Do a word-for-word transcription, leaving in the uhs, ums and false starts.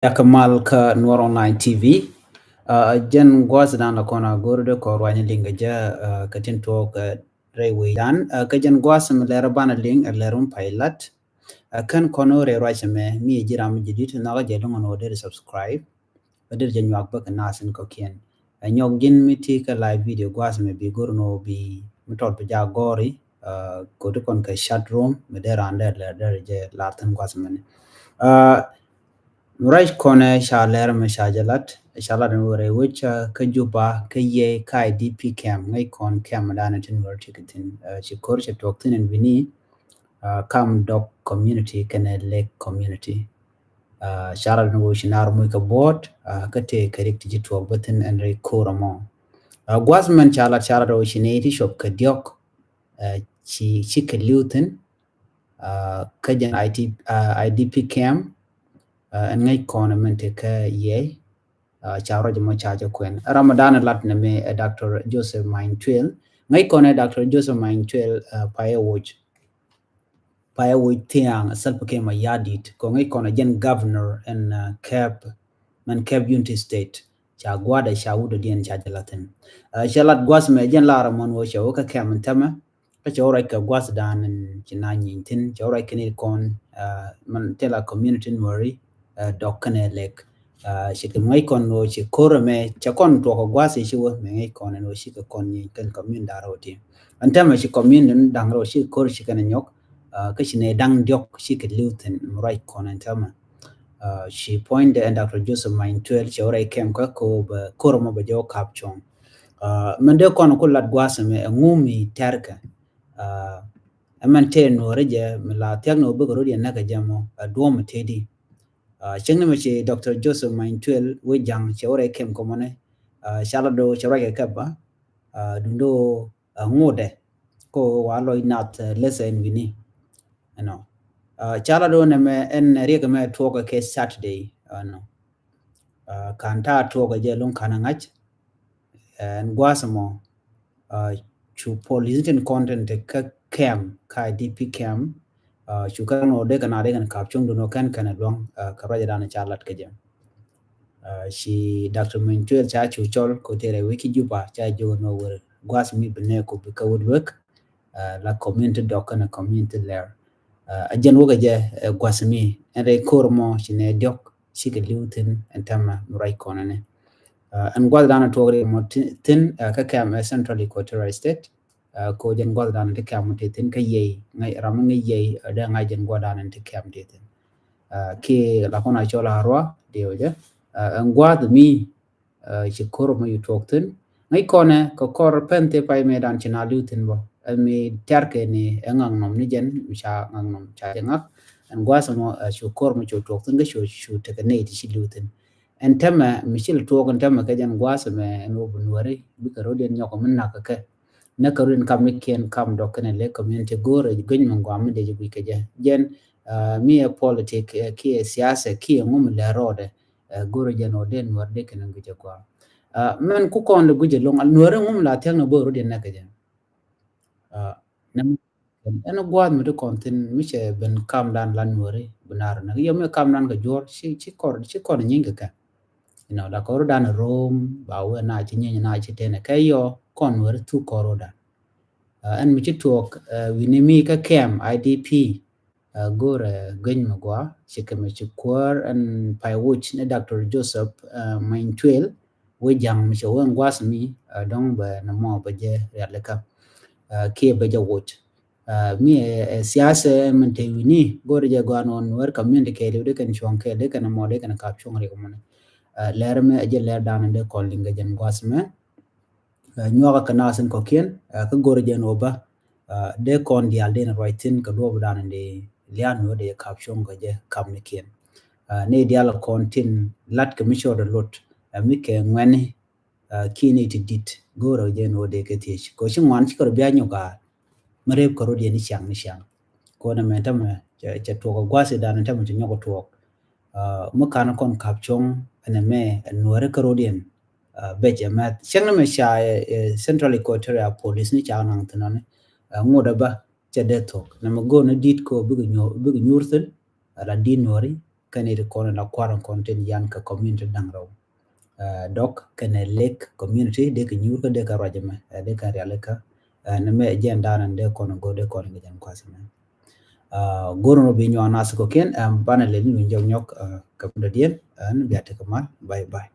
Yakɛ mal kä Nuɔr Online T V. Jɛn gua̱a̱th dan la kɔn a go̱r dee kɔn ruany liŋ kɛ jɛ kä tin tuɔɔk rɛy wecdan. Kä jɛn gua̱a̱th mi lɛr banɛ liŋ ɛ lɛr wun pay lat. Kän kɔn wä rɛy ruac ɛmɛ mi ɛ ji̱ ram mi ji̱ di̱t nhɔkä jɛ luŋ ɛn wä dee subscribe. Bä dee jɛ nyuak bä kɛ nath in kɔkiɛn. Ɛ nyɔk ji̱n mi ti kɛ live video gua̱a̱th ɛmɛ bi go̱r ɛn wä bi mi tɔt bi ja gɔri. Koti kɔn kɛ chat room mi dee ran dee lɛr dee jɛ lar thin gua̱a̱th ɛmɛ ni. Ruac kɔnɛ ca lɛr mɛ ca jɛ lat, ca lat ni wɛrɛ wec kä Juba kä yɛ kä I D P camp, ŋäc kɔn camp dan tin wɛrɛ ti kɛ thin. Ci kor cɛ tuɔk thin in bini Kam Dɔk community kɛnɛ Lek community. Ca lat ni wec ci nar muc kɛ buɔt kä tëë kɛ rik ti ci tuɔk bä thin ɛn ri kor mɔ. Gua̱th mɛn ca lat, ca lat wec ci ni ti cop kɛ diɔk ci, ci kɛ liw thin. Kä jɛn I D P camp ɛn ŋäc kɔn ɛmɛn te kä yɛy. Ca ruac mɔ ca jɛ kuɛn Ramadan lat nɛ mi ɛ Doctor Joseph Main Tuel. Ŋäc kɔn ɛ Doctor Joseph Main Tuel payɛ woc. Payɛ woc thiaŋ Salva Kiir Mayardit kɔ ŋäc kɔn ɛ jɛn governor ɛn Kɛp, mɛn Kɛp Unity State. Ca gua̱dɛ ca wut ɛ diɛn ca jɛ lat thin. Ca lat gua̱th mɛ jɛn lar mɔn wä ca wä kä kɛm ɛn tämɛ. Kä cɛ wä ruac kɛ gua̱th dan in ci na nyieny thin, cɛ wä ruac kɛ ni kɔn mɛn tela community Nuɔri Dɔk kɛnɛ Lek. Ci kɛ ŋäc kɔn wä ci kor mɛ cɛ kɔn tuɔk kɛ gua̱th ci wä mɛ ŋäc kɔn in wä ci kɛ kɔn nyieny kɛn community dan rɔ ti. Ɛn tämɛ ci community daŋ rɔ ci kor ci kɛn nyɔk. Kä ci nɛ daŋ diɔk ci kɛ liw thin mɛ ruac kɔn ɛn tämɛ. Ci puɔ̱nydɛ ɛn Doctor Joseph Main Tuel cɛ wä ruac kɛm kä ko bɛ kor mɔ bɛ jɛ wä kap cuɔ̱ŋ. Mɛn dee kɔn ku lat gua̱a̱th ɛmɛ ɛ ŋu mi tɛrkɛ. Ɛmɛn tëë Nuɔri jɛ mi la thiak ni wä bikɛ rot yɛn näkɛ jɛ mɔ ɛ duɔ̱m tëëdi. Cäŋ ni mɛ ci Doctor Joseph Main Tuel wec ja̱ŋ cɛ wä rɛy kɛm kɔmɔni. Ca la do cɛ ruac kɛ kɛp ba dundo ɛ ŋudɛ ko wa lɔc nath lethɛ ɛn wi̱ni. Ɛnɔ ca la do nɛ mɛ ɛn riɛk mɛ tuɔkɛ kɛ Saturday. Ɛnɔ kan ta tuɔkɛ jɛ luŋ kan ŋa̱c. Ɛn gua̱a̱th mɔ cu police tin kɔn tin te kä kɛm kä I D P kɛm. Cu kɛn nɔ dee kɛn a dee kɛn kap cuŋ dun wä kɛn kɛn luɔ̱ŋ kɛ ruac dan ca lat kɛ jɛ. Ci Doctor Main Tuel ca cu cɔl ko tëë rɛy wec ki Juba ca jiök nɔ wër gua̱a̱th mi bi nɛ ko bi kä wut luek. La community Dɔk kɛnɛ community Lek. A jɛn wä kɛ jɛ gua̱a̱th mi ɛn rɛy kor mɔ ci nɛ diɔk ci kɛ liw thin ɛn tämɛ mi ruac kɔn ɛnɛ. Ɛn gua̱th dan tuɔk ri mɔ thin kä kɛm ɛ Central Equatoria State. Ko jɛn gua̱th dan ti kɛm ti thin kä yɛy ram ŋäc yɛy dee ŋa̱c jɛn gua̱th dan ti kɛm ti thin. Ki la kɔn a cɔl a ruac diɛ wä jɛ ɛn gua̱th mi ci kor mɔ yu tuɔk thin. Ŋäc kɔnɛ kɛ kɔr pɛn thie pay mɛ dan ci na liw thin bɔ ɛ mi tɛrkɛ ni ɛ ŋaŋ nɔm ni jɛn mi ca ŋaŋ nɔm ca jɛ ŋak. Ɛn gua̱a̱th mɔ cu kor mɔ cu tuɔk thin kä cu cu tekɛ ney ti ci liw thin. Ɛn tämɛ mi ci li tuɔk ɛn tämɛ kɛ jɛn gua̱a̱th mɛ ɛn wä bi Nuɔri bikɛ rot yɛn nyɔk mi nak kɛ kɛ. Nɛ kɛ rot yɛn kam ni kiɛn Kam Dɔk kɛnɛ Lek community go̱o̱rɛ gueny mi guam mi dee jɛ guic kɛ jɛ jɛn. Mi ɛ politik kiɛ siasa kiɛ ŋum lɛ rɔɔdɛ. Go̱o̱rɛ jɛn wä dee Nuɔri dee kɛnɛ guic ɛ guam. Mɛn ku kɔn dee guic ɛ loŋ Nuɔri ŋum la thiaŋ ni bo̱o̱r rot yɛn nɛ kɛ jɛ. Ɛn gua̱a̱th mi ti kɔn thin mi cɛ ben kam dan la Nuɔri bi nar nɛ yɔ mi kam dan kɛ juɔr ci ci kɔr ci kɔn nyiny kɛ kɛ. You know, la kɔr dan rom ba wee na ci nyiny na ci tenɛ kɛ yɔ kɔn Nuɔri thuk kɔr dan. Ɛn mi ci tuɔk wi̱ni mi kä kɛm I D P. Go̱rɛ gueny mi gua ci kɛ mi ci kuäär ɛn pay woc ni Doctor Joseph Main Tuel. Wee ja̱ŋ mi cɛ wee ɛn gua̱a̱th mi dɔ̱ŋ bɛ nɔmɔ bɛ jɛ rialikä kiɛ bɛ jɛ woc. Mi ɛ siasa min te wi̱ni go̱rɛ jɛ gɔaa nɔn wɛr community kɛɛliw dee kɛn cuɔ̱ŋ kɛɛl dee kɛn mɔ dee kɛn kap cuɔ̱ŋ rik mɔni. Lɛr mi ɛ jɛ lɛr dan dee kɔn liŋ kɛ jɛn gua̱a̱th mɛ. Nyuakä kɛ nath in kɔkiɛn kä go̱rɛ jɛ nɔ bä. Dee kɔn diaal dee ni ruac thin kɛ duɔp dan in dee lian ni wä dee kap cuɔ̱ŋ kɛ jɛ kap ni kiɛn. Ni diaal kɔn tin lat kɛ mi cɔɔdɛ lot mi kɛ ŋuɛni. Kiɛ ni ti dit go̱rɛ jɛ nɔ dee kɛ thiec kɛ ci ŋuan ci kɛ rɔ bia nyɔk a mi rep kɛ rɔ dee ni ciaŋ ni ciaŋ. Kɔn ɛmɛ tämɛ cɛ tuɔk ɛ gua̱a̱th in dan in tämɛ cɛ nyɔk ɛ tuɔk. Mi kan kɔn kap cuɔ̱ŋ ɛn ɛmɛ ɛ Nuɔri kärodiɛn. Bɛ jɛ mɛth cäŋ ni mɛ ca Central Equatoria Police ni ca naŋ thin ɔni. Ŋot ɛ bä cɛ dee thok nɛ mɛ go̱o̱r ni dit ko bikɛ nyuur thin. Ala dit Nuɔri kɛn it kɔn la kuar kɔn tin yan kɛ community da̱ŋ rɛw. Dɔk kɛnɛ Lake community dee kɛ nyuur kä dee kɛ ruac mɛ, dee kɛ rialikä. Ni mɛ jɛn da̱a̱n dee kɔn go̱r dee kɔn kɛ jɛn kua̱th mɛ. Go̱r nɔ bi nyuan nas kɔ kiɛn, banɛ lɛ ni jɔk nyɔk kɛ bundä diɛn ni bia tekɛ mal. Bye bye.